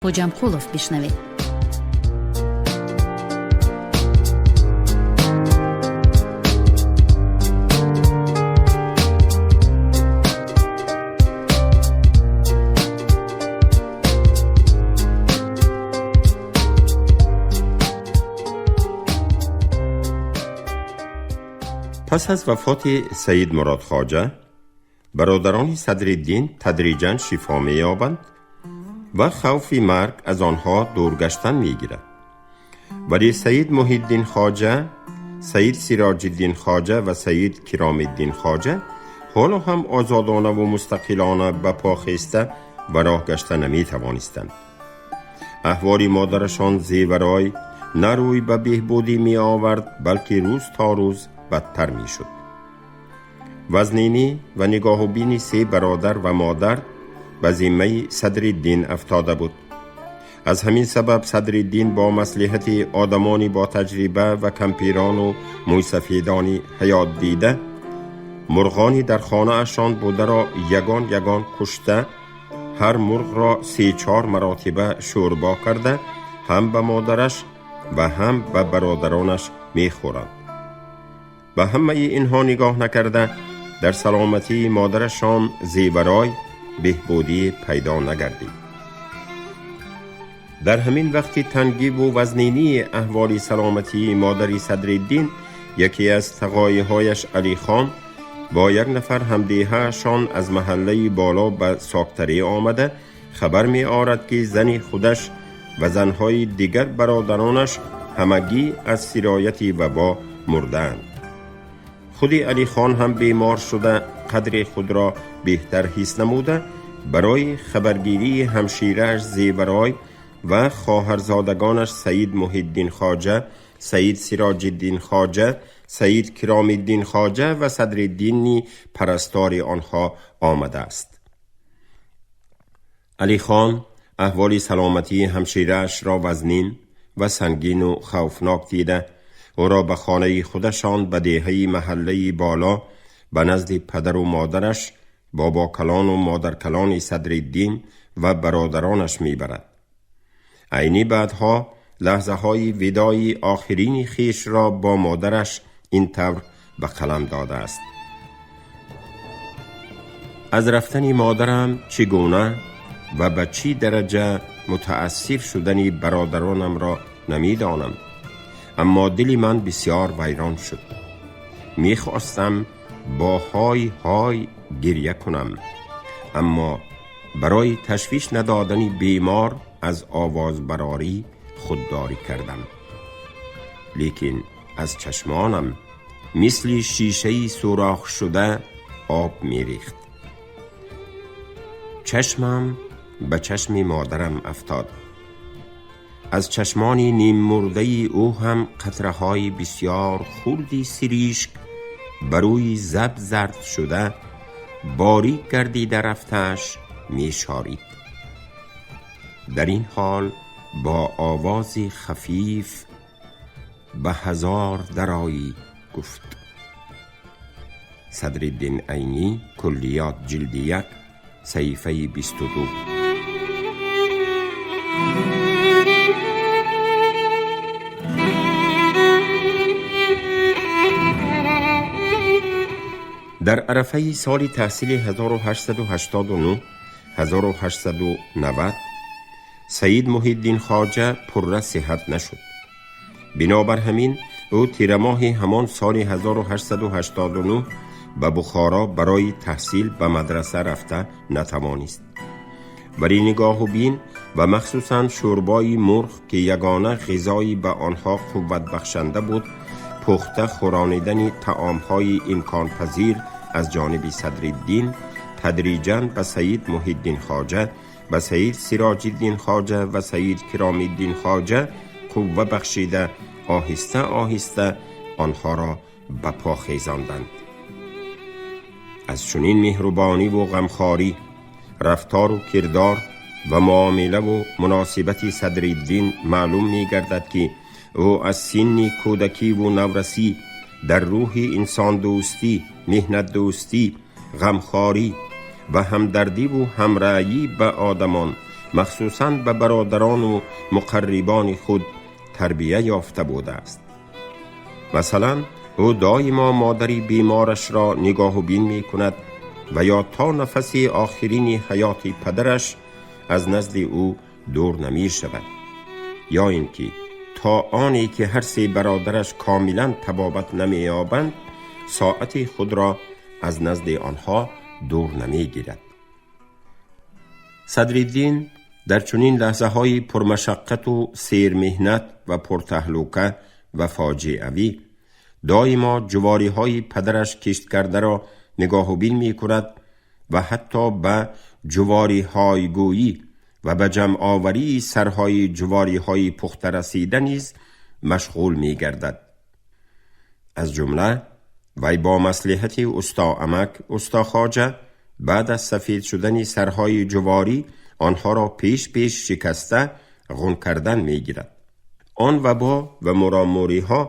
Хоҷамкулов бишнавед. Пас аз вафоти Саид Мурод Хоҷа, бародарони Садриддин тадриҷан шифо меёбанд ва хавфи марг аз онҳо дур гаштан мегирад. Вале Саид Муҳиддин Хоҷа, Саид Сироҷиддин Хоҷа ва Саид Киромиддин Хоҷа ҳоло ҳам озодона ва мустақилона ба по хеста ва роҳ гашта наметавонистанд. Аҳволи модарашон Зеварой на рӯй ба беҳбудӣ меовард, балки рӯз то рӯз бадтар мешуд. Вазнинӣ ва нигоҳубини се бародар ва модар ба зиммаи Садриддин афтода буд. Аз ҳамин сабаб Садриддин бо маслиҳати одамони ботаҷриба ва кампирону мӯйсафедони ҳаётдида мурғони дар хонаашон бударо ягон ягон кушта, ҳар мурғро се-чор маротиба шӯрбо карда ҳам ба модараш ва ҳам ба бародаронаш мехӯранд. Ба ҳамаи инҳо нигоҳ накарда, дар саломатии модарашон Зеварой беҳбудӣ пайдо нагардид. Дар ҳамин вақти тангиву вазнинии аҳволи саломатии модари Садриддин, яке аз тағоиҳояш Алихон бо як нафар ҳамдеҳаашон аз маҳаллаи боло ба Соктарӣ омада хабар меорад, ки зани худаш ва занҳои дигар бародаронаш ҳамагӣ аз сирояти вабо мурдаанд. Худи Алихон ҳам бемор шуда, қадри худро беҳтар ҳис намуда, барои хабаргирии ҳамширааш Зеварой ва хоҳарзодагонаш Саид Муҳиддин Хоҷа, Саид Сироҷиддин Хоҷа, Саид Киромиддин Хоҷа ва Садриддини парастори онҳо омадааст. Алихон аҳволи саломатии ҳамшираашро вазнин ва сангину хавфнок дида, ӯро ба хонаи худашон ба деҳаи маҳаллаи боло ба назди падару модараш, бобокалону модаркалони Садриддин ва бародаронаш мебарад. Айнӣ баъдҳо лаҳзаҳои видои охирини хешро бо модараш ин тавр ба қалам додааст: аз рафтани модарам чӣ гуна ва ба чӣ дараҷа мутаассир шудани бародаронамро намедонам, аммо дили ман бисёр вайрон шуд. Мехостам бо ҳой ҳой гиря кунам, аммо барои ташвиш надодани бемор аз овозбарорӣ худдорӣ кардам. Лекин аз чашмонам мисли шишаи сӯрохшуда об мерехт. Чашмам ба чашми модарам афтод. Аз чашмони ниммурдаи ӯ ҳам қатраҳои бисёр хурди сиришк ба рӯи заб зард шуда борик гардида рафтааш мешорид. Дар ин ҳол бо овози хафиф ба ҳазор дароӣ гуфт. Садриддин Айнӣ, Куллиёт, ҷилди 1, саҳифаи 22. Дар арафаи соли таҳсили 1889 1890 Саид Муҳиддин Хоҷа пурра сиҳат нашуд. Бинобар ҳамин ӯ тирамоҳи ҳамон соли 1889 ба Бухоро барои таҳсил ба мадраса рафта натавонист. Вале нигоҳу бин ва махсусан шӯрбои мурғ, ки ягона ғизои ба онҳо қувватбахшанда буд, пухта хӯронидани таомҳои имконпазир аз ҷониби Садриддин тадриҷан ба Саид Муҳиддин Хоҷа, ба Саид Сироҷиддин Хоҷа ва Саид Киромиддин Хоҷа қувва бахшида, оҳиста оҳиста онҳоро ба по хезонданд. Аз чунин меҳрубониву ғамхорӣ, рафтору кирдор ва муомилаву муносибати Садриддин маълум мегардад, ки ӯ аз синни кӯдакиву наврасӣ дар рӯҳи инсондӯстӣ, меҳнатдӯстӣ, ғамхорӣ ва ҳамдардиву ҳамраъӣ ба одамон махсусан ба бародарону муқаррибони худ тарбия ёфта будааст. Масалан, ӯ доимо модари беморашро нигоҳу бин мекунад ва ё то нафаси охирини ҳаёти падараш аз назди ӯ дур намешавад, ё ин ки то оне ки ҳар се бародараш комилан табобат намеёбанд, соати худро аз назди онҳо дур намегирад. Садриддин дар чунин лаҳзаҳои пурмашаққату сермеҳнат ва пуртаҳлука ва фоҷиавӣ доимо ҷувориҳои падараш кишт кардаро нигоҳубин мекунад ва ҳатто ба ҷувориҳойгӯӣ ва ба ҷамъоварии сарҳои ҷувориҳои пухта расида низ машғул мегардад. Аз ҷумла вай бо маслиҳати усто амак усто Хоҷа баъд аз сафед шудани сарҳои ҷуворӣ онҳоро пеш пеш шикаста ғун кардан мегирад. Он вабо ва муромӯриҳо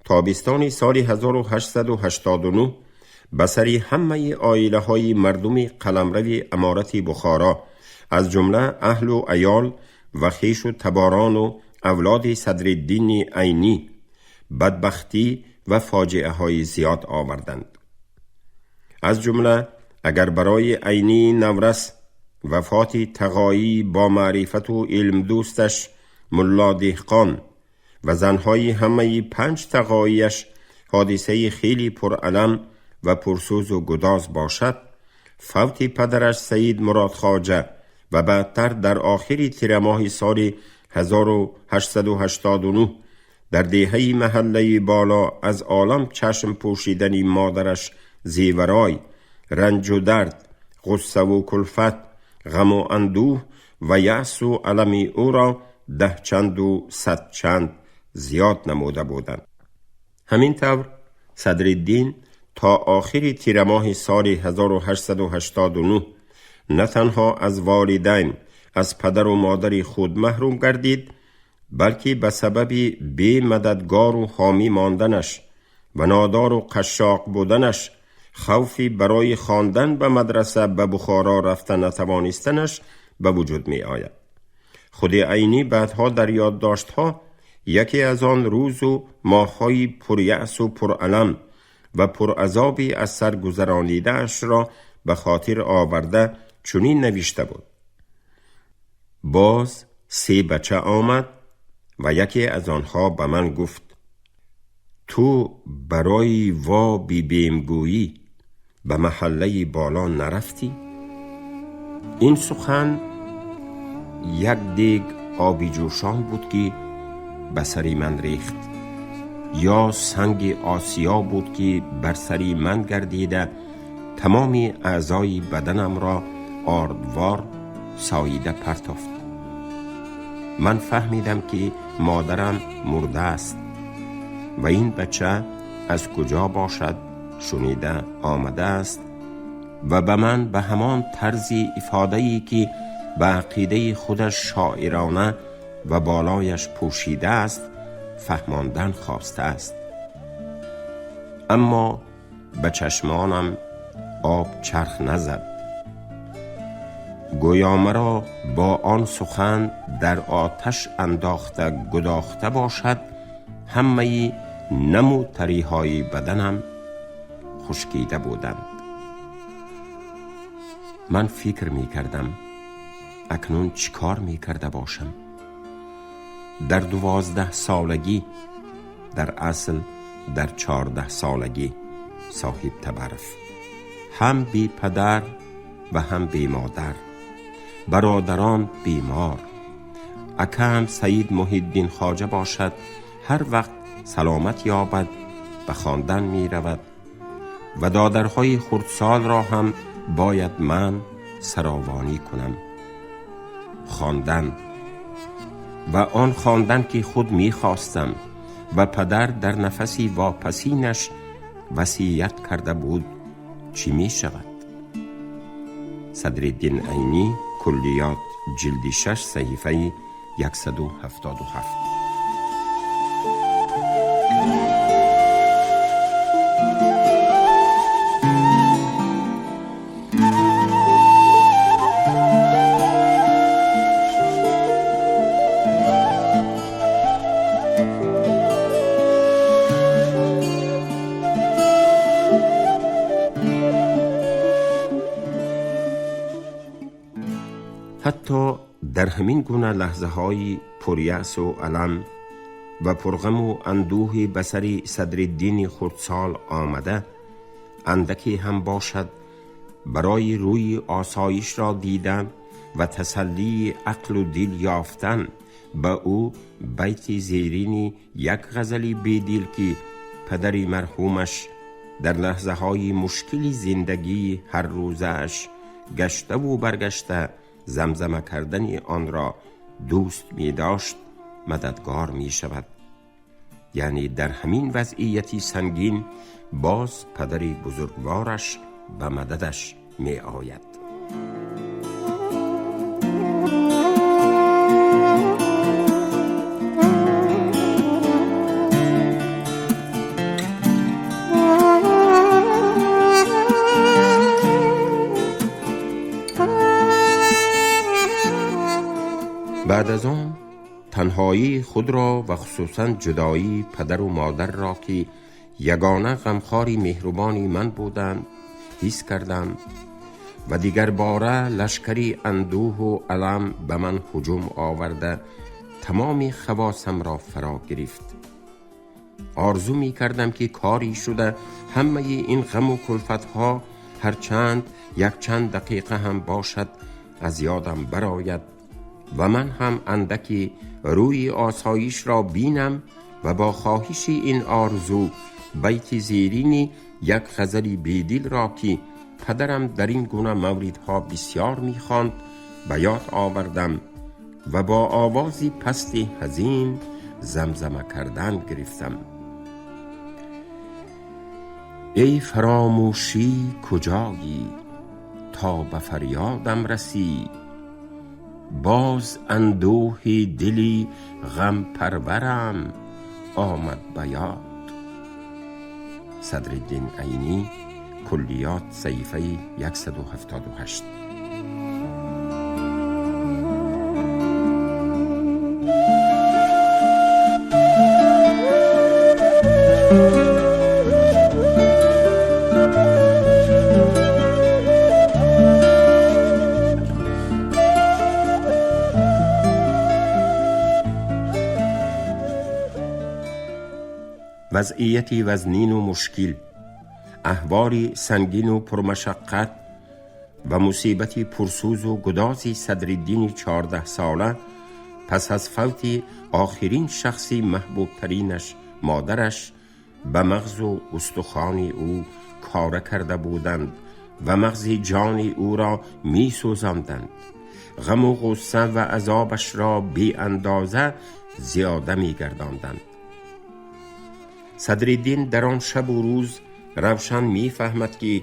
тобистони соли 1889 ба сари ҳамаи оилаҳои мардуми қаламрави аморати Бухоро, аз ҷумла аҳлу аёл ва хешу таборону авлоди Садриддини Айнӣ, бадбахтӣ ва фоҷиаҳои зиёд оварданд. Аз ҷумла агар барои Айнии наврас вафоти тағоӣ бо маърифату илмдӯсташ Мулло Деҳқон ва занҳои ҳамаи панҷ тағоияш ҳодисаи хеле пуралам ва пурсӯзу гудоз бошад, фавти падараш Саид Мурод Хоҷа ва баъдтар дар охири тирамоҳи соли 1889 дар деҳаи маҳаллаи боло аз олам чашм пӯшидани модараш Зеварой ранҷу дард, ғуссаву кулфат, ғаму андӯҳ ва яъсу алами ӯро даҳчанду садчанд зиёд намуда буданд. Ҳамин тавр Садриддин то охири тирамоҳи соли 1889 на танҳо аз волидайн, аз падару модари худ маҳрум гардид, балки ба сабаби бемададгору ҳомӣ монданаш ва нодору қашшоқ буданаш хавфи барои хондан ба мадраса ба Бухоро рафта натавонистанаш ба вуҷуд меояд. Худи Айнӣ баъдҳо дар ёддоштҳо яке аз он рӯзу моҳҳои пуряъсу пуралам ва пуразоби аз сар гузаронидаашро ба хотир оварда чунин навишта буд: боз се бача омад ва яке аз онҳо ба ман гуфт: ту барои во бибемгӯӣ ба маҳаллаи боло нарафтӣ? Ин сухан як дег оби ҷӯшон буд, ки ба сари ман рехт, ё санги осиё буд, ки бар сари ман гардида тамоми аъзои баданамро ордвор соида партофт. Ман фаҳмидам, ки модарам мурдааст ва ин бача аз куҷо бошад шунида омадааст ва ба ман ба ҳамон тарзи ифодае, ки ба ақидаи худаш шоирона ва болояш пӯшидааст, фаҳмондан хостааст. Аммо ба чашмонам об чарх назад. Гӯё маро бо он сухан дар оташ андохта гудохта бошад, ҳамаи наму тариҳои баданам хушкида буданд. Ман фикр мекардам, акнун чӣ кор мекарда бошам? Дар 12 солагӣ, дар асл дар 14 солагӣ, соҳиб табарф, ҳам бепадар ва ҳам бемодар, бародарон бемор, акаам Саид Муҳиддин Хоҷа бошад, ҳар вақт саломат ёбад, ба хондан меравад ва додарҳои хурдсолро ҳам бояд ман саровонӣ кунам. Хондан ва он хондан, ки худ мехостам ва падар дар нафаси вопасинаш васият карда буд, чӣ мешавад? Садриддин Айнӣ, Куллиёт, ҷилди 6, саҳифаи 177. Ҳатто дар ҳамин гуна лаҳзаҳои пурясу алам ва пурғаму андӯҳи ба сари Садриддини хурдсол омада, андаке ҳам бошад барои рӯи осоишро дидан ва тасаллии ақлу дил ёфтан ба ӯ байти зерини як ғазали бедил, ки падари марҳумаш дар лаҳзаҳои мушкили зиндагии ҳаррӯзааш гаштаву баргашта замзама кардани онро дӯст медошт, мададгор мешавад. Яъне дар ҳамин вазъияти сангин боз падари бузургвораш ба мададаш меояд. Баъд аз он танҳоии худро ва хусусан ҷудоии падару модар ро, ки ягона ғамхори меҳрубони ман буданд, ҳис кардам ва дигарбора лашкари андӯҳу алам ба ман ҳуҷум оварда тамоми хавосамро фаро гирифт. Орзу мекардам, ки корӣ шуда ҳамаи ин ғаму кулфатҳо ҳарчанд якчанд дақиқа ҳам бошад аз ёдам барояд ва ман ҳам андаки рӯи осоишро бинам ва бо хоҳиши ин орзу байти зерини як ғазали бедилро, ки падарам дар ин гуна мавридҳо бисёр мехонд, ба ёд овардам ва бо овози пасти ҳазин замзама кардан гирифтам. Эй фаромӯшӣ, куҷоӣ, то ба фарёдам расӣ? Боз андӯҳи дили ғампарварам омад ба ёд. Садриддин Айнӣ, Куллиёт, саҳифаи 178. Вазъияти вазнину мушкил, аҳвори сангину пурмашаққат ва мусибати пурсӯзу гудози Садриддини 14сола пас аз фавти охирин шахси маҳбубтаринаш, модараш, ба мағзу устухони ӯ кора карда буданд ва мағзи ҷони ӯро месӯзонданд, ғаму ғусса ва азобашро беандоза зиёда мегардонданд. Садриддин дар он шабу рӯз равшан мефаҳмад, ки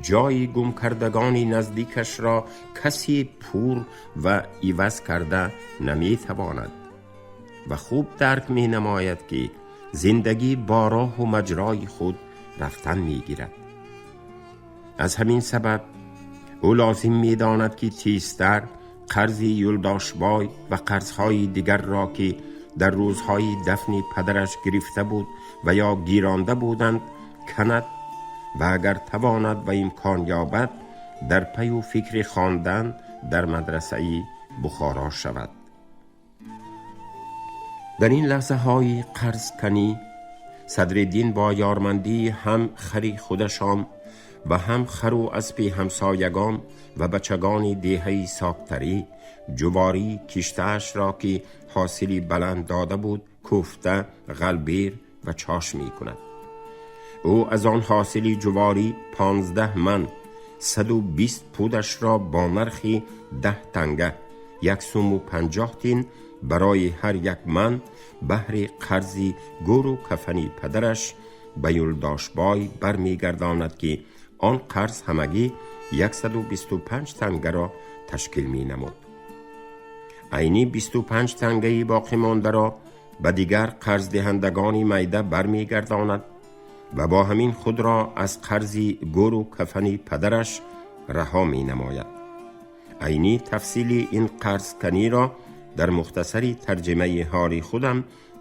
ҷои гумкардагони наздикашро касе пур ва иваз карда наметавонад ва хуб дарк менамояд, ки зиндагӣ бо роҳу маҷрои худ рафтан мегирад. Аз ҳамин сабаб ӯ лозим медонад, ки тезтар қарзи Юлдошбой ва қарзҳои дигарро, ки дар рӯзҳои дафни падараш гирифта буд ва ё гиронда буданд, канад ва агар тавонад ва имкон ёбад, дар паю фикри хондан дар мадрасаи Бухоро шавад. Дар ин лаҳзаҳои қарзканӣ Садриддин бо ёрмандии ҳам хари худашон ва ҳам хару аспи ҳамсоягон ва бачагони деҳаи Соктарӣ ҷуворӣ киштаашро, ки ҳосили баланд дода буд, кӯфта, ғалбир ва чош мекунад. Ӯ аз он ҳосили ҷуворӣ 15 ман 120 пудашро бо нархи 10 танга, 1 суму 50 тин барои ҳар як ман, баҳри қарзи гӯру кафани падараш ба Юлдошбой бармегардонад, ки он қарз ҳамагӣ 125 тангаро ташкил менамуд. Айнӣ 25 тангаи боқимондаро ба дигар қарздиҳандагони майда бармегардонад ва бо ҳамин худро аз қарзи гӯру кафани падараш раҳо менамояд. Айнӣ тафсили ин қарзканиро дар мухтасари тарҷимаи ҳоли худам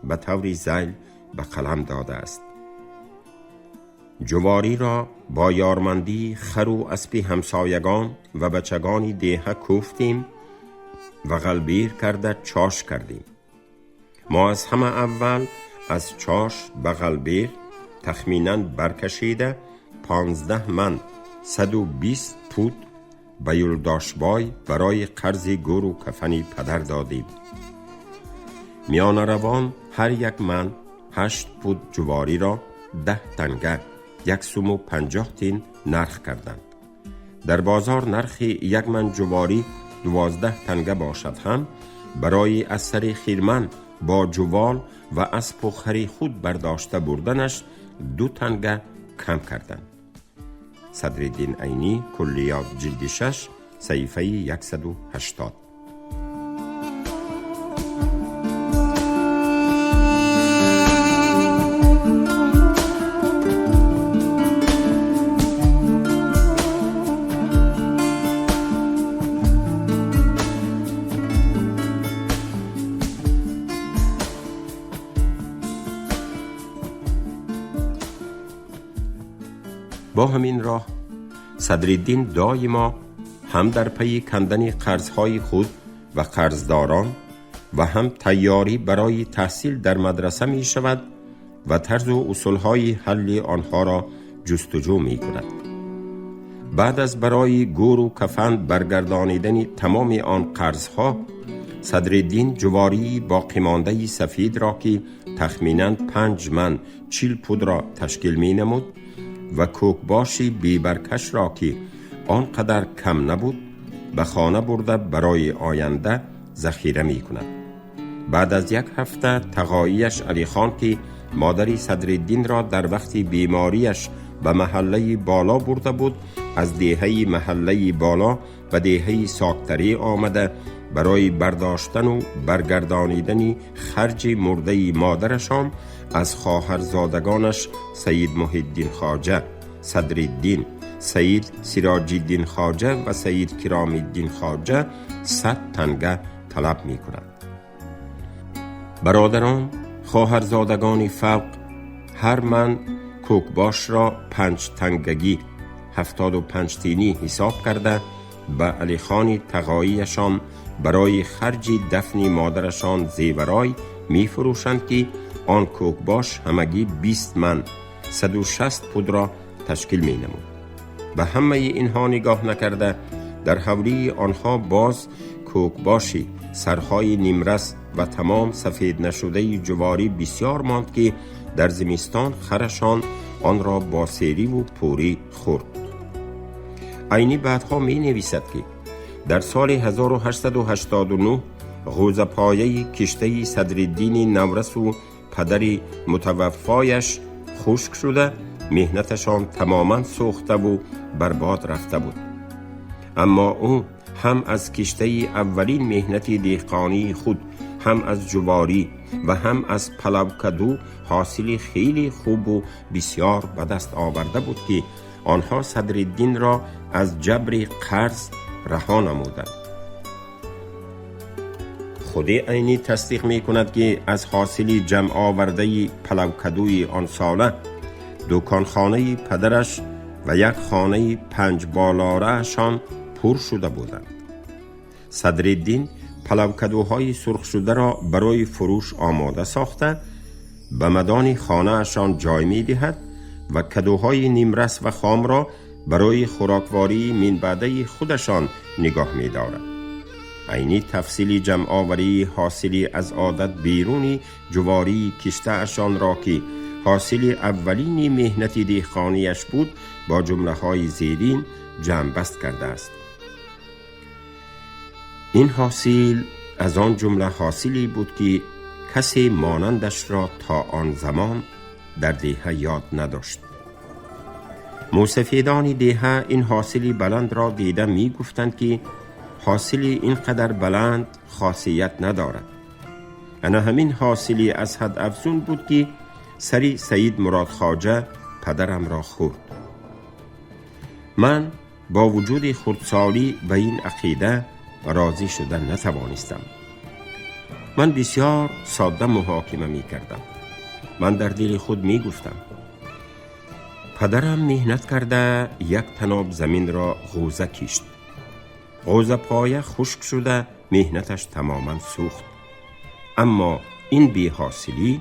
ба таври зайл ба қалам додааст. Ҷувориро бо ёрмандии хару аспи ҳамсоягон ва бачагони деҳа кӯфтем. و غلبیر کرده چاش کردیم. ما از همه اول از چاش به غلبیر تخمیناً برکشیده 15 من 120 پود به یلداشبای برای قرض گور و کفن پدر دادیم. میان روان هر یک من 8 پود جواری را 10 تنگه 1 سوم و 50 تین نرخ کردند. در بازار نرخ یک من جواری 12 تنگه باشد هم برای از سر خیرمن با جوال و اسب و خری خود برداشته بردنش 2 تنگه کم کردند. صدرالدین عینی، کلیات جلد 6 صحیفه 180. با همین راه صدرالدین دایما هم در پی کندن قرضهای خود و قرضداران و هم تیاری برای تحصیل در مدرسه می شود و طرز و اصولهای حل آنها را جستجو می کند. بعد از برای گور و کفن برگردانیدن تمام آن قرضها، صدرالدین جواری باقی مانده سفید را که تخمیناً 5 من 40 پود را تشکیل می نمود و کوکباشی بیبرکش را که آنقدر کم نبود به خانه برده برای آینده ذخیره می کند. بعد از 1 هفته تقاییش علی خان که مادر صدرالدین را در وقت بیماریش به محله بالا برده بود، از دیهه محله بالا به دیهه ساکتری آمده برای برداشتن و برگردانیدن خرج مرده مادرشان از خواهرزادگانش سید محی‌الدین خواجه، صدرالدین، سید سراج الدین خواجه و سید کرام الدین خواجه 100 تنگه طلب می کند. برادران خواهرزادگان فوق هر من کوکباش را 5 تنگگی 75 تینی حساب کرده به علی خان تقاییشان برای خرج دفن مادرشان زیورای می فروشند که آن کوکباش همگی 20 من 160 پود را تشکیل می نمود. به همه اینها نگاه نکرده در حولی آنها باز کوکباشی سرهای نیمرس و تمام سفید نشده جواری بسیار ماند که در زمستان خرشان آن را با سیری و پوری خورد. عینی بعدها می نویسد که در سال 1889 غوزپایه کشته صدرالدین نورس و پدر متوفایش خشک شده، مهنتشان تماما سوخته و برباد رفته بود. اما او هم از کشته اولین مهنت دهقانی خود، هم از جواری و هم از پلوکدو حاصل خیلی خوب و بسیار به دست آورده بود که آنها صدرالدین را از جبر قرض رها نمودند. خود عینی تصدیق می کند که از حاصل جمع آورده پلوکدوی آن ساله دکانخانه پدرش و یک خانه 5 بالاره‌شان پر شده بودند. صدرالدین پلوکدوهای سرخ شده را برای فروش آماده ساخته به مدان خانه‌شان جای می دهد و کدوهای نیمرس و خام را برای خوراکواری منبعده خودشان نگاه می دارد. عینی تفصیل جمع آوری حاصلی از عادت بیرونی جواری کشته‌شان را که حاصل اولین مهنت دهقانیش بود با جمله های زیرین جمع بست کرده است. این حاصل از آن جمله حاصلی بود که کسی مانندش را تا آن زمان در دیهه یاد نداشت. موسفیدان دیهه این حاصل بلند را دیده می گفتند که حاصل اینقدر بلند خاصیت ندارد. انا همین حاصلی از حد افزون بود که سری سید مراد خواجه پدرم را خورد. من با وجود خردسالی به این عقیده راضی شدن نتوانستم. من بسیار ساده محاکمه می کردم. من در دل خود می گفتم پدرم مهنت کرده یک تناب زمین را غوزه کشت. غوزه پایه خشک شده меҳнаташ тамоман сӯхт. Аммо ин беҳосилӣ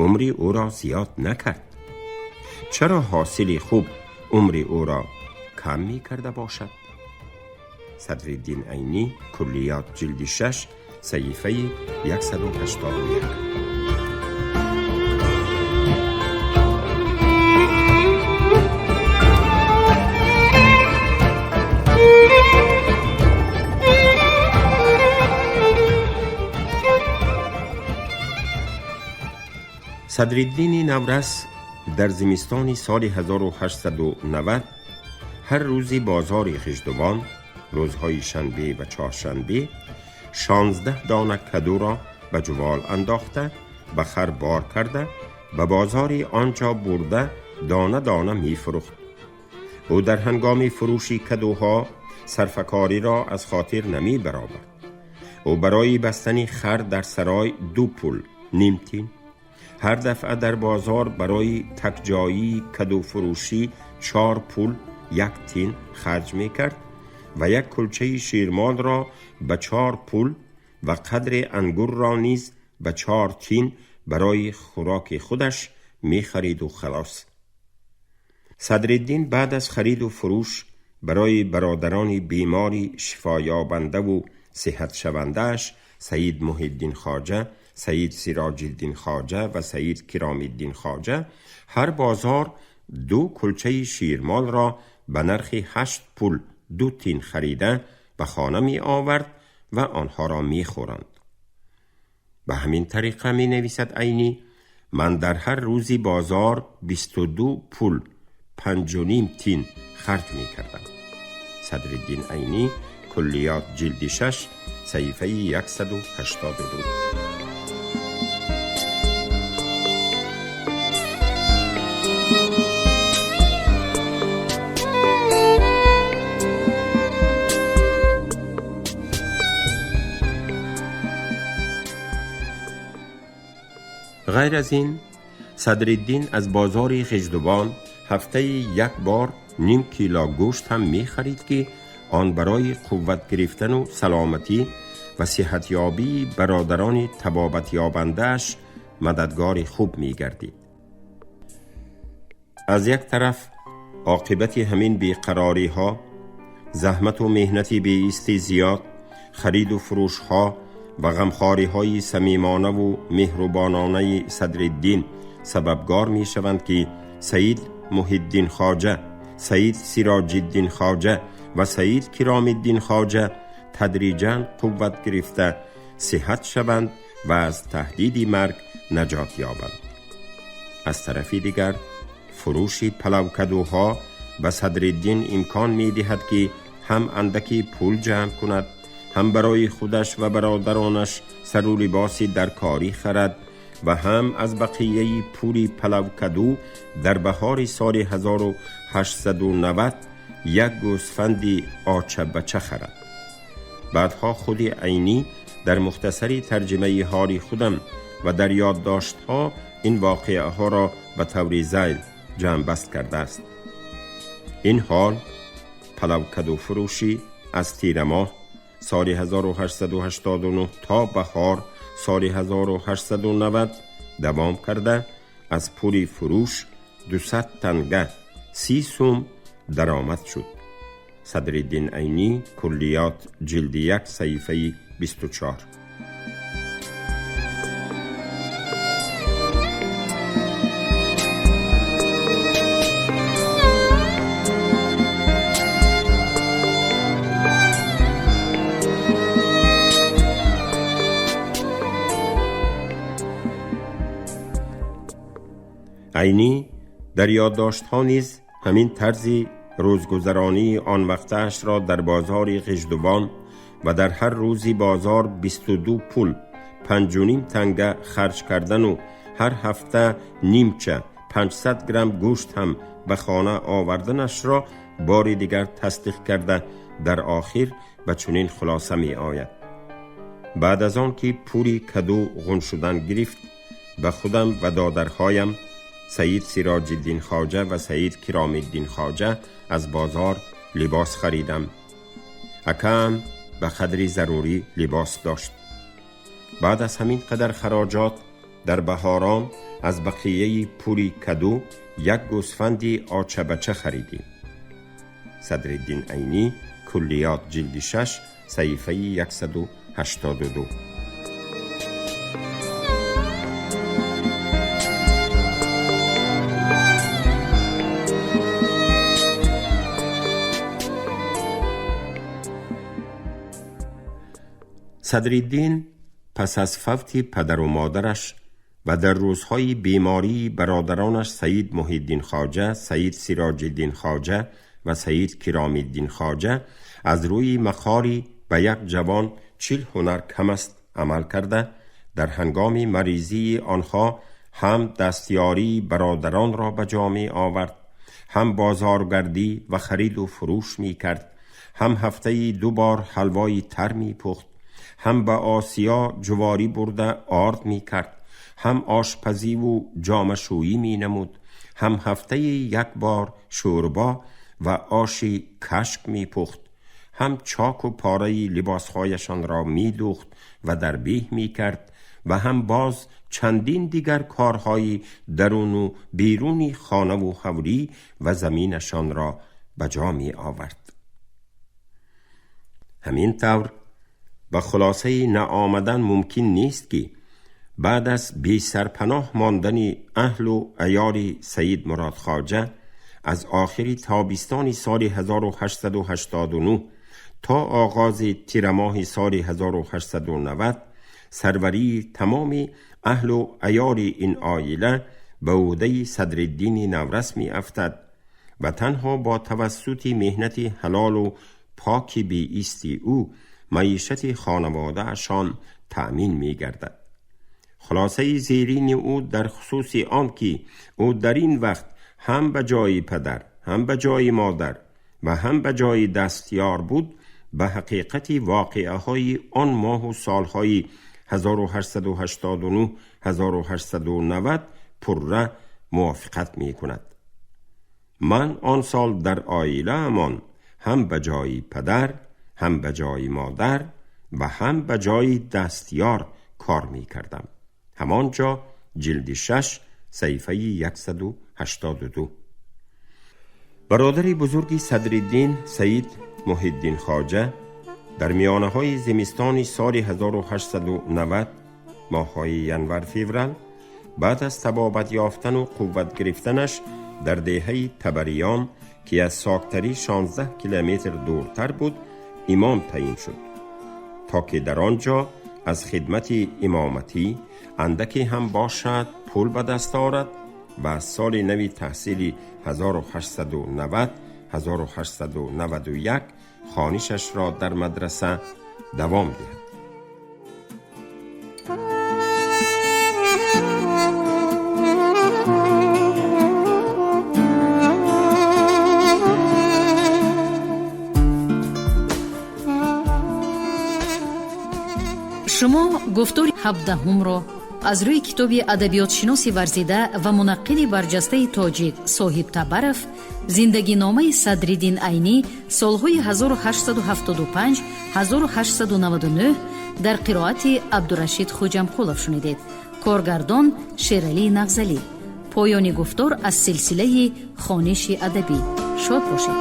умри ӯро зиёд накард. Чаро ҳосили хуб умри ӯро кам мекарда бошад? Садриддин Айнӣ, Куллиёт, ҷилди 6, саҳифаи 181. Садриддини Наврас дар зимистони соли 1890 ҳар рӯзи бозори Ғиждувон, рӯзҳои шанбе ва чоршанбе, 16 дона кадуро ба ҷувол андохта, ба хар бор карда, ба бозори он ҷо бурда дона дона мефурӯхт. Ӯ дар ҳангоми фурӯши кадуҳо сарфакориро аз хотир намебаровард. Ӯ барои бастани хар дар сарой 2 пул, ним тин, ҳар дафъа дар бозор барои такҷоии кадуфурӯшӣ 4 пул, 1 тин харҷ мекард ва як кулчаи ширмолро ба 4 пул ва қадри ангурро низ ба 4 тин барои хӯроки худаш мехариду халос. Садриддин баъд аз хариду фурӯш барои бародарони бемори шифоёбандаву сиҳатшавандааш Саид Муҳиддин Хоҷа, Саид Сироҷиддин Хоҷа ва Саид Киромиддин Хоҷа ҳар бозор 2 кулчаи ширмолро ба нархи 8 пул 2 тин харида ба хона ми овард ва онҳоро мехӯранд. Ба ҳамин тариқа, менависад Айнӣ, ман дар ҳар рӯзи бозор 22 пул 5.5 тин харҷ мекардам. Садриддин Айнӣ, Куллиёт, ҷилди 6, саҳифаи 182. Ғайр аз ин, Садриддин аз бозори Ғиждувон ҳафтаи як бор ним кило гӯшт ҳам мехарид, ки он барои қувват гирифтану саломатӣ ва сиҳатёбии бародарони табобатёбандааш мададгори хуб мегардид. Аз як тараф оқибати ҳамин беқарориҳо, заҳмату меҳнати беисти зиёд, хариду фурӯшҳо ва ғамхориҳои самимонаву меҳрубононаи Садриддин сабабгор мешаванд, ки Саид Муҳиддин Хоҷа, Саид Сироҷиддин Хоҷа ва Саид Киромиддин Хоҷа тадриҷан қувват гирифта сиҳат шаванд ва аз таҳдиди марг наҷот ёбанд. Аз тарафи дигар, фурӯши палавкадуҳо ба Садриддин имкон медиҳад, ки ҳам андаки пул ҷамъ кунад, ҳам барои худаш ва бародаронаш сару либоси даркорӣ харад ва ҳам аз бақияи пули палавкаду дар баҳори соли 1890 як гӯсфанди очабача харад. Баъдҳо худи Айнӣ дар мухтасари тарҷимаи ҳоли худам ва дар ёддоштҳо ин воқеаҳоро ба таври зайл ҷамъбаст кардааст. Ин ҳол палавкадуфурӯшӣ аз тирамоҳ соли 1889 то баҳор соли 1890 давом карда, аз пули фурӯш 200 танга, 30 сум даромад шуд. Садриддин Айнӣ, Куллиёт, ҷилди 1, саҳифаи 24. Айнӣ дар ёддоштҳо низ ҳамин тарзи рӯзгузаронии он вақтаашро дар бозори Ғиждувон ва дар ҳар рӯзи бозор 22 пул 5.5 танга харҷ кардану ҳар ҳафта нимча 500 грамм гӯшт ҳам ба хона оварданашро бори дигар тасдиқ карда, дар охир ба чунин хулоса меояд: баъд аз он ки пули каду ғун шудан гирифт, ба худам ва додарҳоям Саид Сироҷиддин Хоҷа ва Саид Киромиддин Хоҷа аз бозор либос харидам. Акаам به قدری ضروری لباس داشت. بعد از همین قدر خراجات در بهاران از بقیه پولی کدو یک گوسفندی آچه بچه خریدیم. صدرالدین عینی، کلیات جلد 6 صحیفه 182. صدرالدین پس از فوت پدر و مادرش و در روزهای بیماری برادرانش سید محی‌الدین خواجه، سید سراج الدین خواجه و سید کرام الدین خواجه از روی مخاری به یک جوان 40 هنر کم است عمل کرده، در هنگام مریضی آنها هم دستیاری برادران را به جامع آورد، هم بازارگردی و خرید و فروش می کرد، هم هفته 2 بار حلوای تر می پخت، هم به آسیا جواری برده آرد می کرد، هم آشپزی و جامشویی می نمود، هم هفته 1 بار شوربا و آش کشک می پخت، هم چاک و پاره لباسهایشان را می دوخت و در بیه می کرد و هم باز چندین دیگر کارهای درون و بیرونی خانه و حولی و زمینشان را به جا می آورد. همین طور به خلاصه نآمدن ممکن نیست که بعد از بی سرپناه ماندن اهل و عیال سید مراد خواجه از آخر تابستان سال 1889 تا آغاز تیر ماه سال 1890 سروری تمام اهل و عیال این عائله به عهده صدرالدین نورس می افتد و تنها با توسط مهنت حلال و پاک بی ایستی او معیشت خانواده اشان تأمین می گردد. خلاصه زیرین او در خصوص آن که او در این وقت هم به جای پدر، هم به جای مادر و هم به جای دستیار بود، به حقیقت واقعه های آن ماه و سالهای 1889 1890 پرره موافقت می کند. من آن سال در عائله امان هم به جای پدر، هم به جای مادر و هم به جای دستیار کار می کردم. همانجا جلد 6 صحیفه 182. برادر بزرگی صدرالدین سید محی‌الدین خواجه در میانه های زمستان سال 1890 ماه‌های ینور فوریه بعد از طبابت یافتن و قوت گرفتنش در دهه تبریان که از ساکتری 16 کیلومتر دورتر بود امام تعیین شد تا که در آنجا از خدمت امامتی اندکی هم باشد پول به دست آورد و از سال نوی تحصیل 1890 1891 خانشش را در مدرسه دوام دهد. Шумо гуфтори 17-ро аз рӯи китоби адабиётшиноси варзида ва мунаққиди барҷастаи тоҷик Соҳиб Табаров «Зиндагиномаи Садриддин Айнӣ солҳои 1875-1899» дар қироати Абдурашид Хуҷамқулов шунидед. Коргардон Шералӣ Нағзалӣ. Поёни гуфтор аз силсилаи хониши адабӣ. Шод бошед.